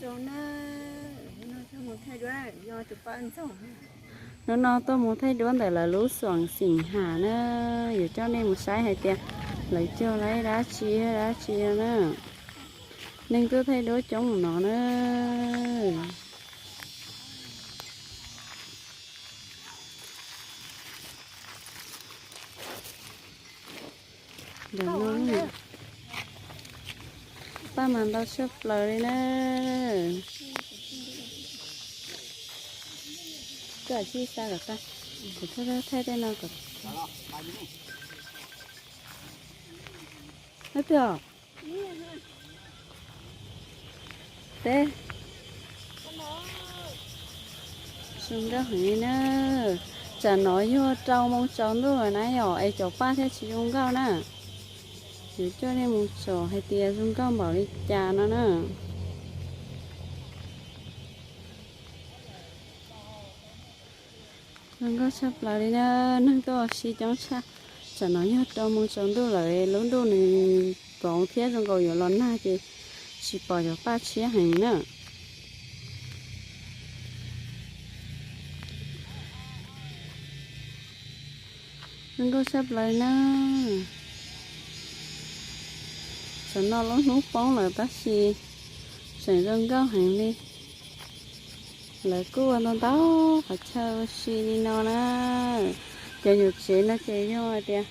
Hnub no tuaj mus thaij duab ntawm lawv lub xuam xim has na, yuav coj nej mus saib hais tias lawv cog lawv dab tsi dab tsi na. Neeg tuaj thaij duab coob no na. Paj mas ntau tshaj plaws li na. Koj cia li xa kom tag, kuv thaij tej no kom. Leej twg os? Teb. Zoo nkauj heev li na. Tsam no yog rau moo tsaus ntuj lawm na yom, es cov paj thiaj tsis zoo nkauj na. Yuav coj nej mus tsom hais tias zoo nkauj npaum li cas no na. Zoo nkauj tshaj plaws li na, neeg tuaj ua si coob tshaj. Tsam no yog rau moo tsaus ntuj lawm, lub ntuj nws ploov thiab zoo nkaus yuav los nag ces tsis pom cov paj tshiab heev na. Zoo nkauj tshaj plaws na. Tsam no lub hnub poob lawm tab sis tseem zoo nkauj heev li. Lawv kuj ua ntau ntau qhov chaw ua si li no na. Cov nyuam tsev no ces yog hais tias,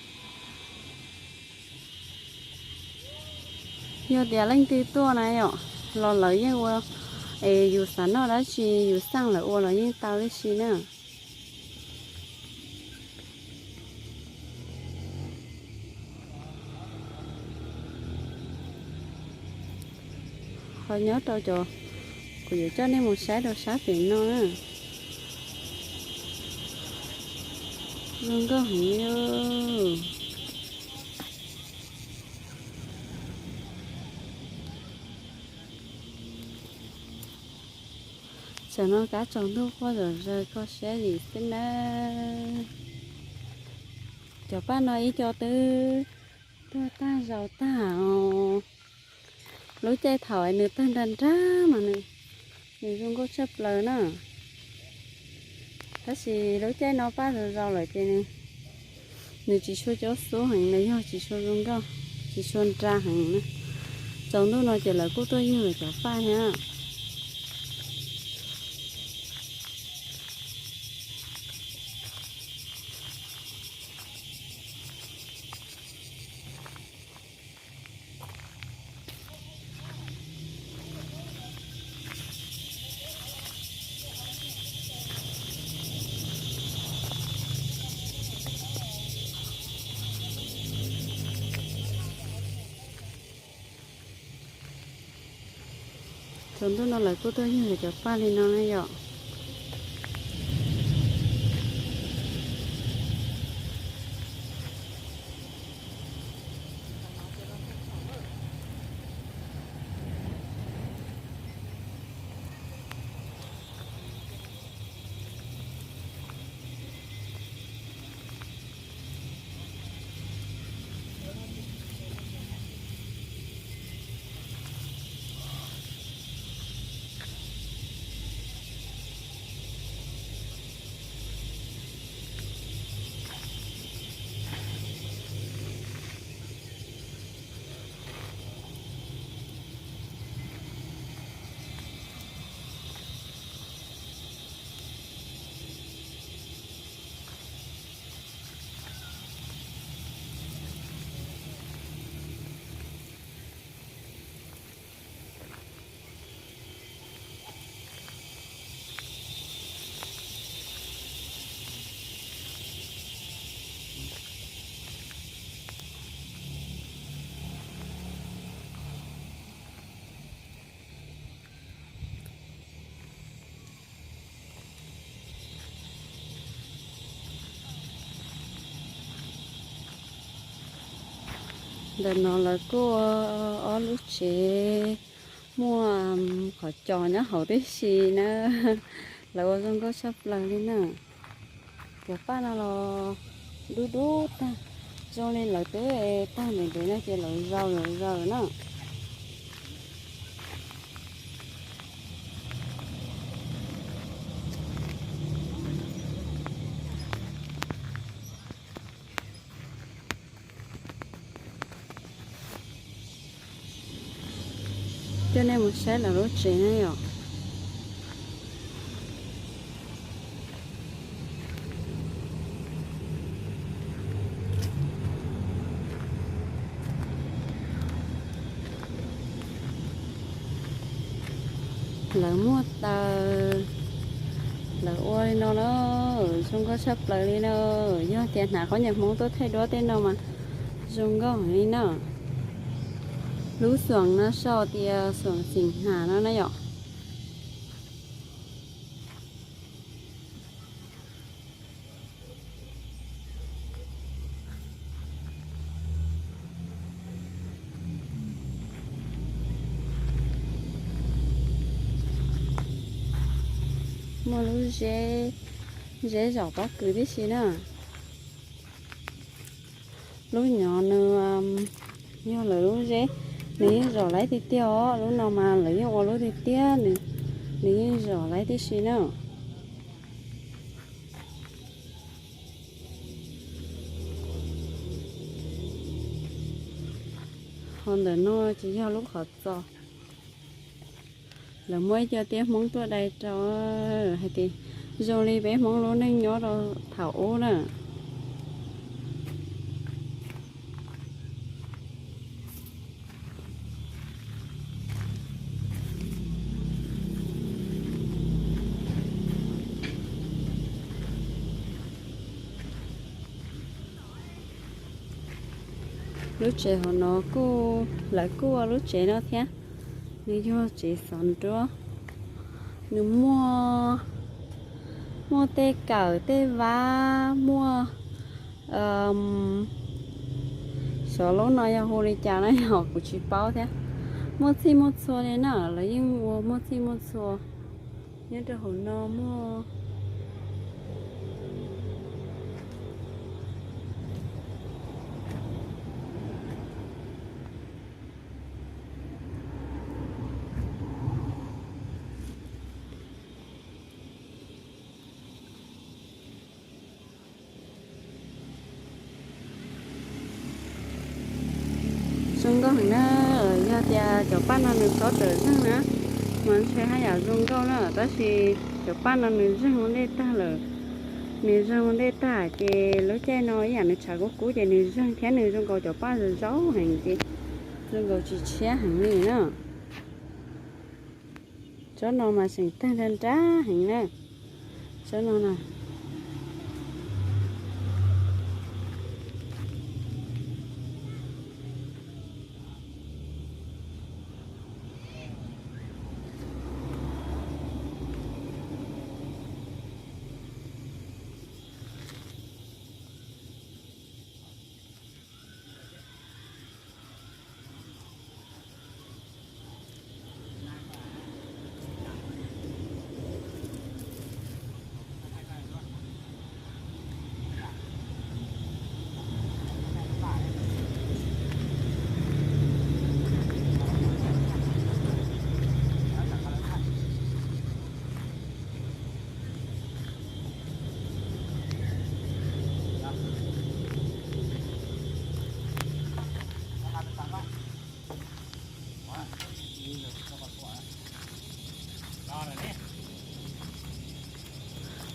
yog tias leej twg tuaj na yom, los lawv yeej ua, es yus xav noj dab tsi yus xaj lawv ua los yeej tau tib si na. Qhov nyob rau cov, kuv yuav coj nej mus saib rau sab pem no na. Zoo nkauj heev li. Tsam no kab tsaus ntuj quaj zom zaws kho siab zim xwb na. Cov paj no ib co twb tuag tag zaus tag os. Lub caij thaum nws tawg nrag nrag mas nws, nws zoo nkauj tshaj plaws na. Tab sis lub caij no paj zaus zaus lawm ces nws, nws tsis tshua cob xub heev, nws yog tsis tshua zoo nkauj, tsis tshua nra heev na. Tsaus ntuj no ces lawv kuj tuaj yug lawv cov paj thiab. Tsaus ntuj no lawv kuj tuaj yug cov paj li no na yom. Ntawm no lawv kuj ua ob lub tsev muaj qhov cos nyob hauv tib si na. Lawv ua zoo nkauj tshaj plaws li na. Cov paj no los dub dub tag, zoo li lawv twb tag ntev ntev no ces lawv zaus lawv zaws na. Coj nej mus saib lawv lub tsev na yom. Lawv muaj taws, lawv ua li no na, zoo nkauj tshaj plaws li na. Yog tias hnav qhob nyias hmoob tuaj thaij duab tej no mas zoo nkauj heev li na. Lub xoom no sau tias xoom xeem hnav no na yom. Muaj lub zeb, zeb zom pob kws tib si na. Lub nyov nws yog lawv lub zeb, nws yeej zom laib tiag tiag os. Lub no mas lawv yeej ua lub tiag tiag, nws yeej zom laib tib si na. Ho ntawm no ces yog lub qhov txos. Lawv muab ib co tiab hmoob tuaj dai rau hais tias zoo li peb hmoob lub neej nyob rau thaum ub na. Lub tsev hauv no kuj, lawv kuj ua lub tsev no thiab. Nws yog tsev xov nruab. Nws muaj, muaj tej kawm tej vab, muaj, xyov lub no yog hu li cas na yom, kuv tsis paub thiab. Muaj txhij muaj txhua li na, lawv yeej ua muaj txhij muaj txhua nyob rau hauv no muaj. Zoo nkauj heev na. Yog tias cov paj no nws txhob tawm zeeg na, mas ntshe haj yam zoo nkauj na, tab sis cov paj no nws zeeg ua ntej tag lawm. Nws zeeg ua ntej tag ces lub caij no ib yam nws tshav kub kub ces nws zeeg thiab, nws zoo nkaus cov paj zaub heev ces zoo nkaus tsis tshiab heev li na. Tsob no mas tseem tawg nrag nrag heev na. Tsob no na.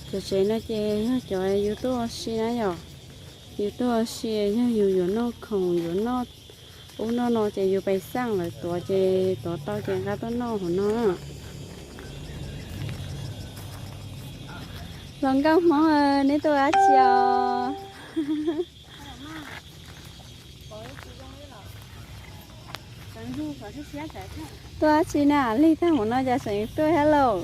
Cov tsev no ces yog cov yus tuaj ua si na yom. Yus tuaj ua si yog yus yuav noj khoom yuav noj ub noj no ces yus pais xaj lawv tuav ces tuav tau ces nqa tuaj noj hauv no. Hluas nkauj Hmoob, neb tuaj ua dab tsi os? Tuaj dab tsi na, lig tag hauv no cas tseem tuaj thiab lauj?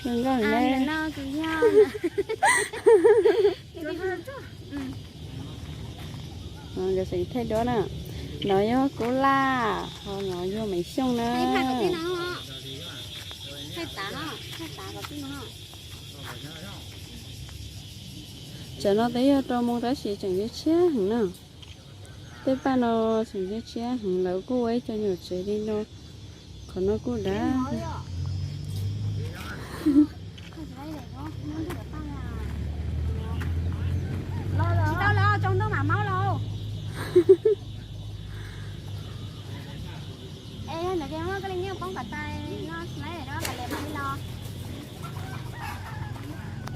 Hluas nkauj ne. Tseem thaij duab na. No yog Kub Laj, ho no yog Maiv Xyooj na. Tsam no twb yog rau moo tab sis tseem tshiab tshiab heev na. Tej paj no tseem tshiab tshiab heev, lawv kuj ua ib co nyuam tsev li no. Qhov no kuj dav. Tsis tau lawm, tsaus ntuj mam maub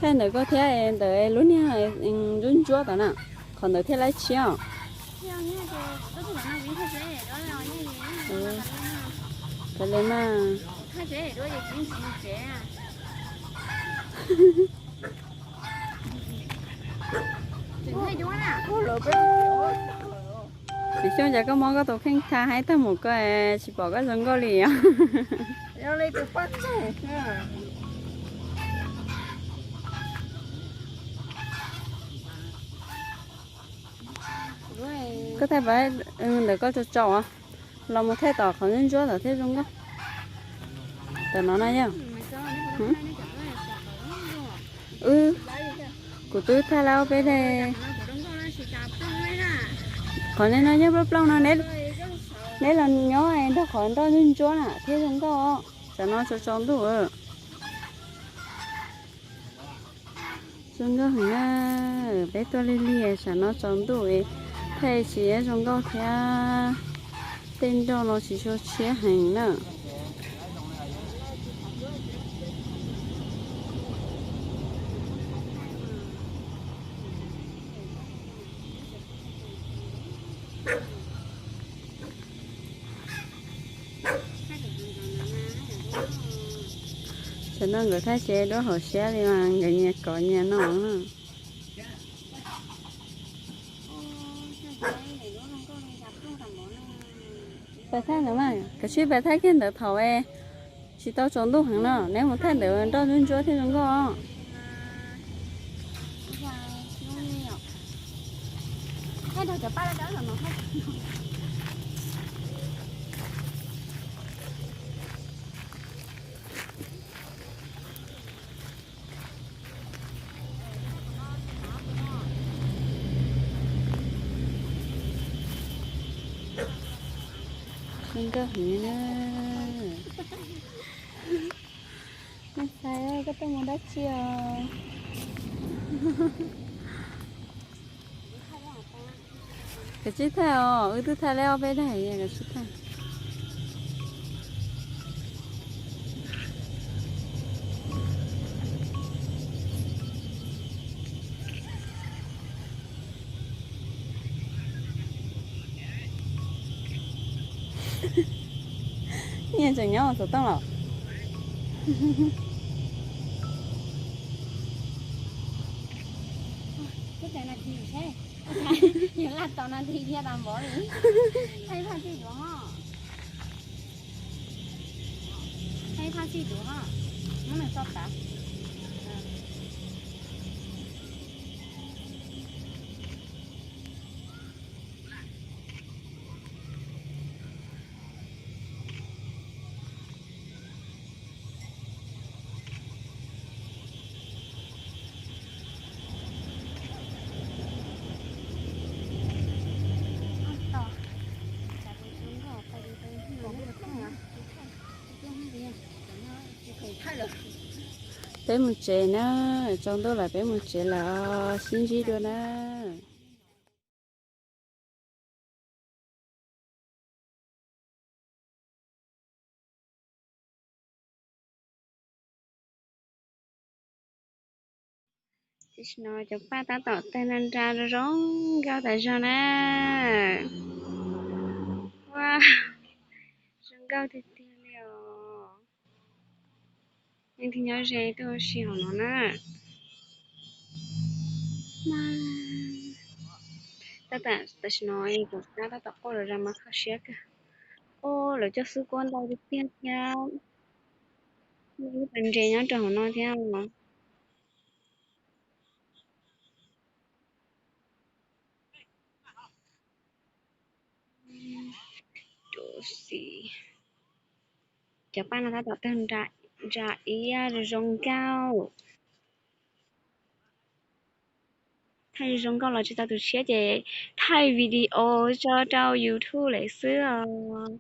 Ntawm koj thiab ntawm lub niag ntsuab ntsuab tod na, qhov ntawd thiaj laib tshiab os. Kav liam mas. Xyoo cas koj muab koj tus kheej tha haib tag mus koj tsis pom koj zoo nkauj li os. Koj thaij pab ntawm koj tsaus tsaus, los mus thaij tom qhov ntsuab ntsuab tom thiaj zoo nkauj. Tom no na yog. Wb, kuv twb thaij lawm ob peb daim. Qhov nej no yog plooj plooj no, neb los nyob nrog qhov nroj ntsuab ntsuab na thiaj zoo nkauj. Tsam no tsaus tsaus ntuj. Zoo nkauj heev na, peb tuaj lig lig tsam no tsaus ntuj, thaij tsis zoo nkauj thiab. Tej nroj no tsis tshua tshiab heev na. Tsam no nkawd thaij tsis dua hauv siab li mas nkawd nyias kov nyias no. Pais thaij ntawd mas, kav tsij pais thaij kiag ntawd thaum tsis tau tsaus ntuj heev no, neb mus thaij ntawd nroj ntsuab ntsuab thiaj zoo nkauj. Zoo nkauj heev na. Nej xav koj tuaj mus dab tsi os? Kav tsij thaij os, wb twb thaij lawm ob peb daim, kav tsij thaij. Nyias tseem nyob hauv xov tooj los? Yog laj tau nas this thiab tas npaum li. Thaij ib phaj txij duav ho. Thaij ib phaj txij duav ho. Muab nws tso tav. Peb mus tsev na, tsaus ntuj lawm peb mus tsev lawm, sib ntsib dua na. Tam sim no cov paj tab tom tawg nra nra zoo nkauj tas zog na. Ua, zoo nkauj tiag tiag li os. Leej twg nyob ze tuaj ua si hauv no na. Tab tam sim no tus nab tab tom quaj zom zaws mas kho siab kawg. Ua, lawv coj xub kuab ntau tiag tiag thiab. Muaj ib pas ntses nyob rau hauv no thiab os. Cov paj no tab tom tawg nra iab zoo nkauj. Thaij zoo nkauj los tsis tau tus tshiab ces thaij video tso rau YouTube lawm xwb os.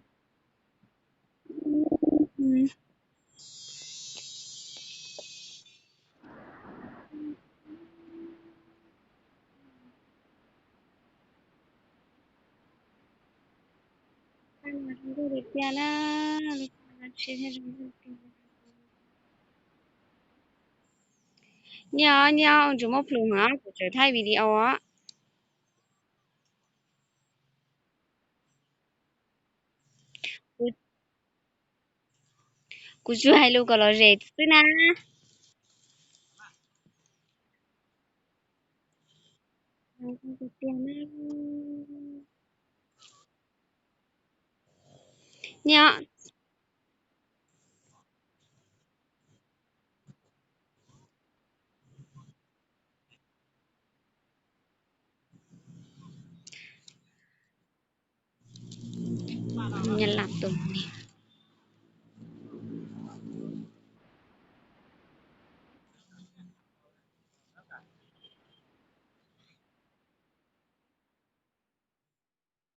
Zoo nkauj tiag tiag na, li cas los tsis thiaj zoo nkauj tiag. Nyob nyob, tsis muaj plhus mas kuv tseem thaij video os. Kuv tsuas hais lus kom lom zem xwb na. Nyob. Nyob laj tus ni.